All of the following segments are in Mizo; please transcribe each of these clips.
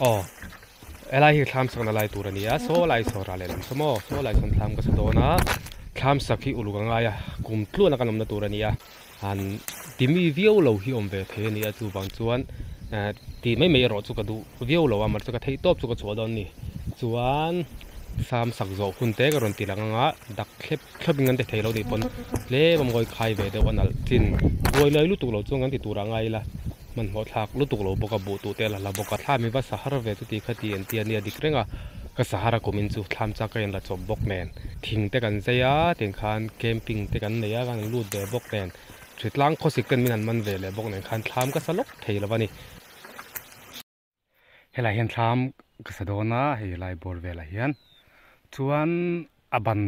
Aw helai hi thlam sakna lai tur a ni a saw lai saw ral lehlam saw maw saw lai sawn thlam ka sa dawn a thlam sak hi uluk a ngai a kum tluan a kan awmna tur a ni a han ti mi viau lo hi awm ve thei a ni a chuvang chuan eh ti mai mai erawh chu ka duh viau lo a mahse ka theih tawp chu ka chhuah dawn a ni chuan thlam sak zawh hun te ka rawn ti lang ang a dak thlep thlep in kan ti thei lo nih pawn tlem a mawi khai ve deuh a nalh chin buai lai lutuk lo chuan kan ti tur a ngai ila. Hmanhmawh thlak lutuk lo bawk a, buh tuh te a la hla bawk a, thlam i va sahar ve chuti kha ti an ti a nia dik reng a, ka sahar a kumin chu thlam chak ka inla chawp bawk nen, thing te kan zai a, tiang khan camping te kan nei a, kan han lut ve bawk nen, hritlang khawsik ten min han man ve leh bawk nen khan thlam ka sa lawk thei lo a ni. Helai hian thlam ka sa dawn a, hei lai bawr velah hian chuan a ban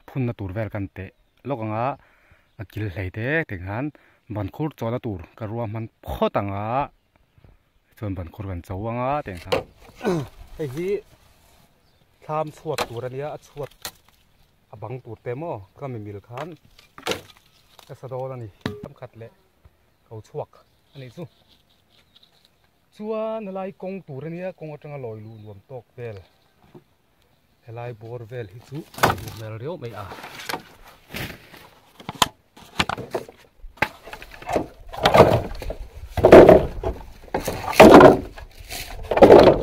phunna tur vel kan teh lawk ang a, a kil hlei te tih khan ban khur chawhna tur ka rua hman phawt ang a, chuan ban khur kan cho ang a tih khan. Hei hi thlam chhuat tur a nia, a chhuat a bang tur te maw ka mimil khan ka sa dawn a ni, tam khat leh ko chhuak a nih chu. Chuan helai kawng tur ania kawng atanga lawi luh nuam tawk vel helai bawr vel hi chu a ni duh hmel riau mai a.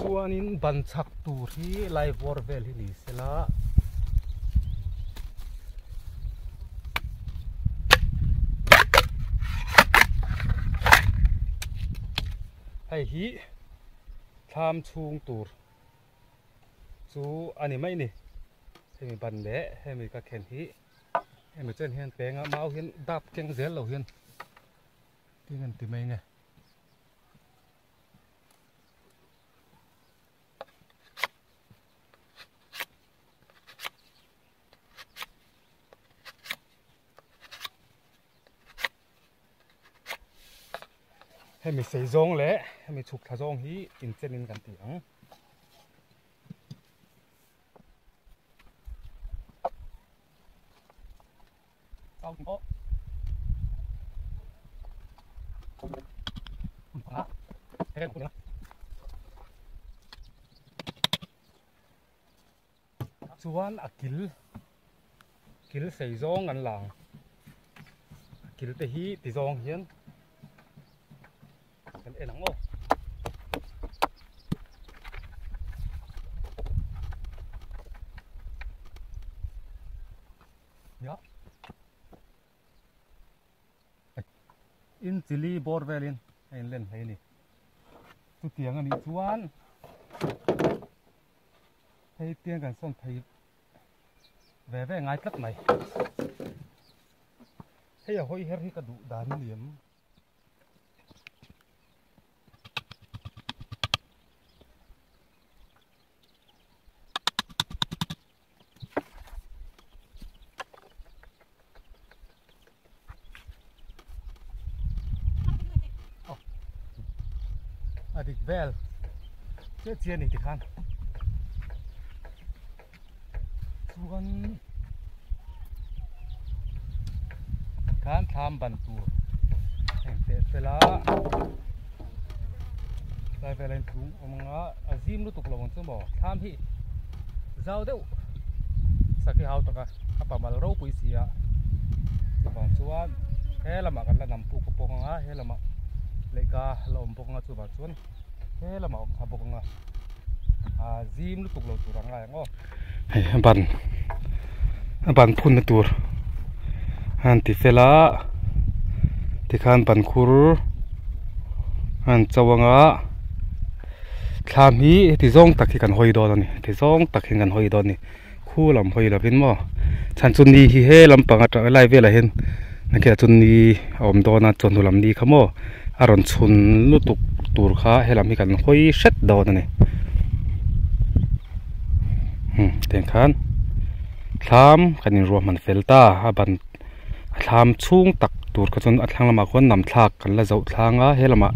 Chuanin ban chhak tur hi lai bawr vel hi ni sela. Hei hi thlam chhung tur chu a ni mai ni hemi ban leh hemi ka khen hi hemi chen hian peng a mau hian dap keng zel lo hian tin an ti mai nge. Hemi sei zawng leh hemi chhuk thla zawng hi inchen in kan ti ang. Chuan a kil kil sei zawng an lang a kil te hi ti zawng hian kan en ang aw. In chili bawr velin a inlen hle a ni. Chutiang a nih chuan hei tiang kan sawn phei ve ve ngai tlat mai. Hei a hawi her hi ka duh dan a ni em? A dik vel chiah chiah a ni tikhan chuan khan thlam ban tur heng teh fel a tlai vel a inchhung awm ang a a zim lutuk lo ang chu maw thlam hi zau deuh sakhi hau taka a pamal ropui si a chuvang chuan he lamah kan la nam puk a pawng ang a he lamah lehkha la awm bawk ang a chuvang chuan he lamah awm tha bawk ang a ah zim lutuk lo tur ang lai ang aw. Hei a ban a ban phunna tur a han ti fel a tikhan ban khur a han cho ang a. Thlam hi heti zawng tak hi kan hawi dawn a ni heti zawng tak hi kan hawi dawn a ni khu lam hawi lovin maw chhan chu ni hi he lampang atang helai velah hian nakhiah chuan ni a awm dawn a chawhnu lam ni kha maw a rawn chhun lutuk tur kha helam hi kan hawi hret dawn a ni umm tiang khan thlam kan inruahman fel ta a ban a thlam chhung tak tur kha chuan a thlang lamah khuan nam thlak kan la zoh thlang a he lamah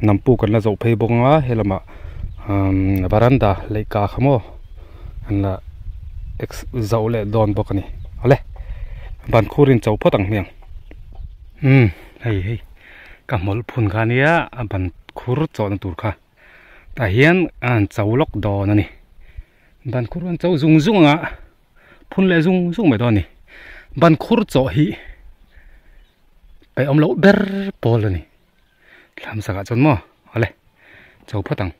nam puk kan la zoh phei bawk ang a he lamah umm varanda leihka kha maw an la zoh leh dawn bawk a ni awle ban khur in cho phawt ang hmiang umm hei hei ka hmawlh phun kha ania a ban khur chawhna tur kha. Tah hian a han cho lawk dawn a ni. Ban khur an cho zung zung ang a, phun leh zung zung mai dawn a ni. Ban khur chawh hi peihawm loh ber pawl a ni. Thlam sakah chuan maw awle cho phawt ang.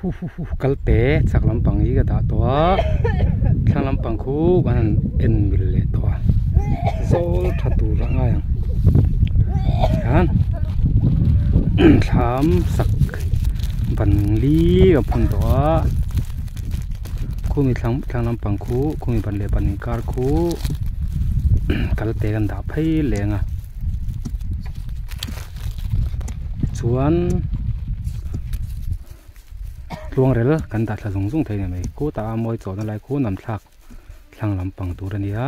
Hu hu hu kal te chak lampang hi ka dah tawh a thlang lampang khu kan han en mil leh tawh a zawl tha tur a ngai ang hian thlam sak ban li ka phun tawh a khumi thlang thlang lampang khu khumi ban leh ban inkar khu kal te kan dah phei leng a. Chuan tluang rel kan dah thla zung zung thei a ni mai kutah a mawi chawhna lai khu nam thlak thlang lampang tur a ni a.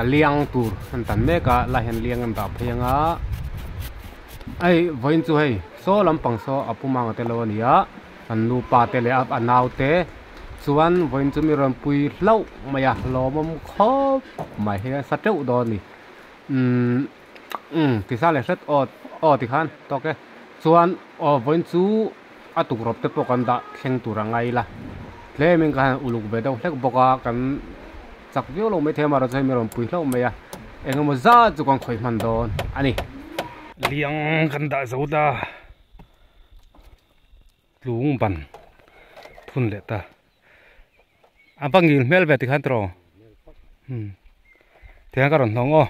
A liang tur an tan mek a lai hian liang an dah phei anga hei vawiin chu hei saw lampang saw a pum ang te lo a ni a an nupa te leh a nau te chuan vawiin chu mi rawn pui hlauh mai a lawmawm khawp mai hei a sa teuh dawn a ni umm umm tisa leh hret aw aw tikhan tawk e. Chuan aw vawiin chu a tukrawp te pawh kan dah thleng tur a ngai ila tlemin ka han uluk ve deuh hlek bawk a kan chak viau lo maithei amaherawh chu hei mi rawn pui hlauh mai a eng emaw zat chu kan khawih hman dawn a ni. Liang kan dah zo ta tlung ban phun leh ta a va ngil hmel ve tikhan tawh umm tiang ka rawn hnawng aw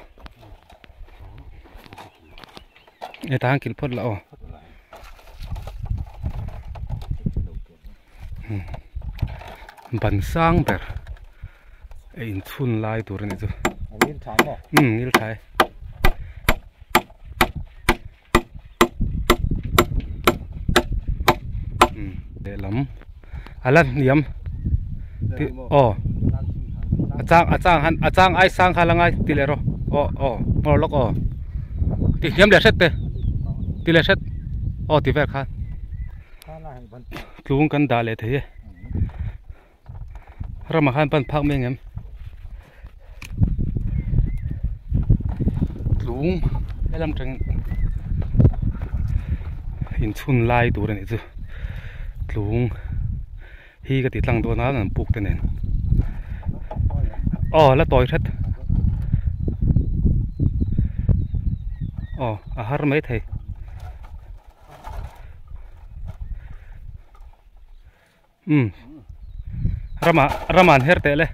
hetah hian kilh phawt la aw ban sang ber a inchhun lai tur a nih chu umm ngil tha e. Lehlam a la hniam tih aw a chang a chang han a chang ai sang kha la ngai ti leh rawh aw aw nghawr lawk aw ti hniam leh hret te ti leh hret aw ti vel khan tlung kan dah leh thei e ramah khan pan phak mai ang em tlung helam tang inchhun lai tur a nih chu tlung hi ka ti tlang dawn a an puk te nen aw la tawi hret aw a har mai thei. Umm ramah ramah an her teh le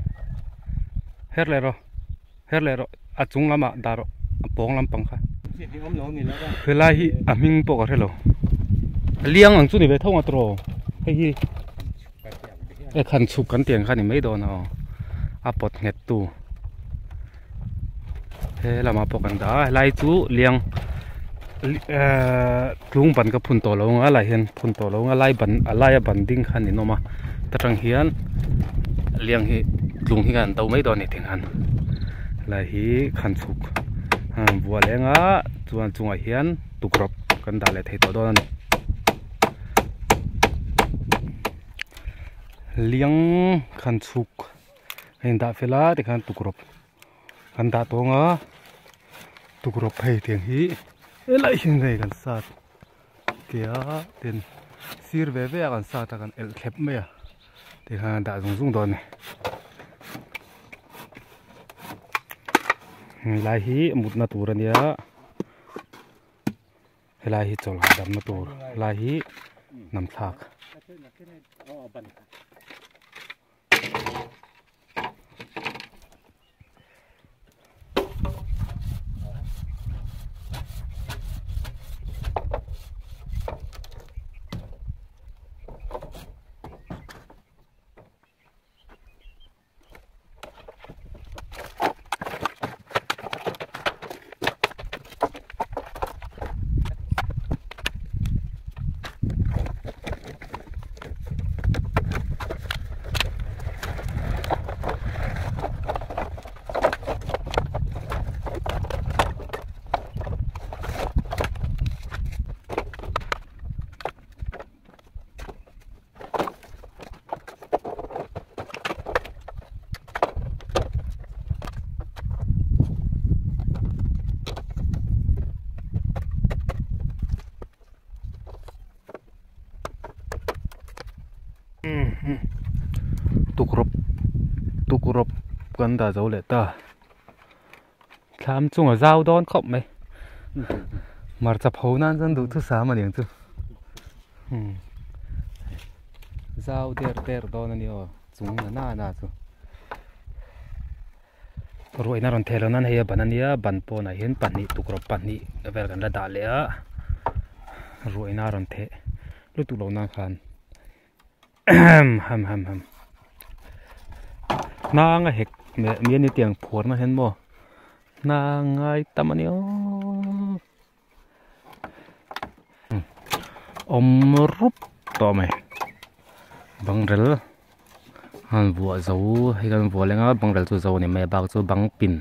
her leh rawh her leh rawh a chung lamah dah rawh a pawng lampang kha helai hi a hming pawh ka hre lo a liang ang chu ni ve tho ang tawh hei hi e khan chhuk kan tih ang kha ni mai dawn a aw a pawt nghet tu he lamah pawh kan dah a helai chu liang ehh tlung ban ka phun tawh lo ang a lai hian phun tawh lo ang a lai ban a laia ban ding kha an inawm a ta tang hian liang hi tlung hi kan do mai dawn a ni tih khan helai hi khan chhuk buah leng a chuan chungah hian tukrawp kan dah leh thei tawh dawn a ni. Liang khan chhuk a indah fel a tikhan tukrawp kan dah tawng a tukrawp phei tiang hi helai hian hei kan sat tia tin sir ve ve a kan sat a kan elh thlep mai a tikhan a dah zung zung dawn a ni helai hi mutna tur a nia helai hi chawlh hahdamna tur helai hi hnam thlak. Tukrawp tukrawp kan dah zo leh ta thlam chunga zau dawn khawp mai hmarcha pho nan chuan duhthusam a ni ang chu zau der der dawn a ni aw chung na na na chu. Ruaina rawn theh lo nan hei a ban a nia ban pawnah hian pahnih tukrawp pahnih vel kan la dah leh a ruaina rawn theh lutuk lo nan khan ham ham ham hnang a hek mi a ni tiang phuarna hian maw hnang ngai tam a ni aw awm rup tawh mai bangrel an vuah zo hei kan vuah leng a bangrel chu zo a ni mai a bak chu bang pin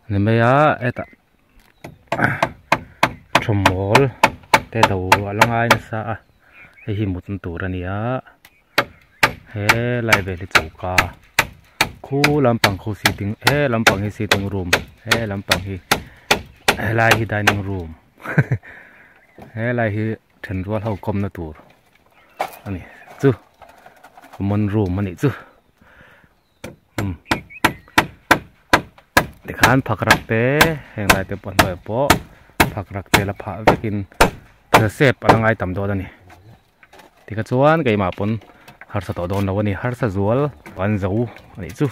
a ni mai a hetah thawmhawl te do a la ngai nasa a hei hi mutna tur a ni a helai vel hi choka khu lampang khu sitting he lampang hi sitting room he lampang hi helai hi dining room helai hi. Thenrual ho kawmna tur a ni chu common room a nih chu umm tikhan phak rak te heng lai te pawh hnuaiah pawh phak rak te la phah vekin thil sep a la ngai tam dawn a ni tikha chuan keimah pawn harsa tawh dawn lo a ni harsa zual an zo a nih chu.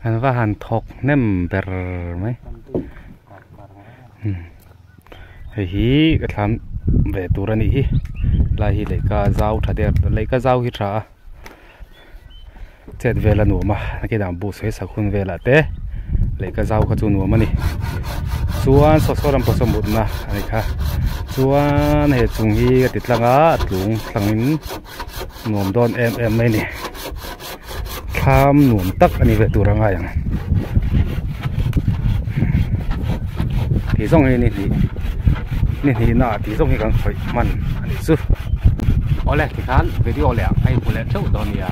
An va han thawk hnem ber mai hei hi ka thlam ve tur a nih hi lai hi lehkha zau tha der lehkha zau hi tha a chet vel a nuam a nakinah buh sawi sak hun velah te lehkha zau kha chu nuam a ni chuan saw saw lam pawh saw mutna a ni kha chuan hei chung hi ka ti tlang a a tlung thlangin. Nuam dawn em em mai ni. Thlam nuam tak a ni ve tur a ngai ang. Tih zawng hi ni hnih ni hnih na ah tih zawng hi kan khawih hman a nih chu. Awle tikhan video leh ah ka inhmu leh theuh dawn nia.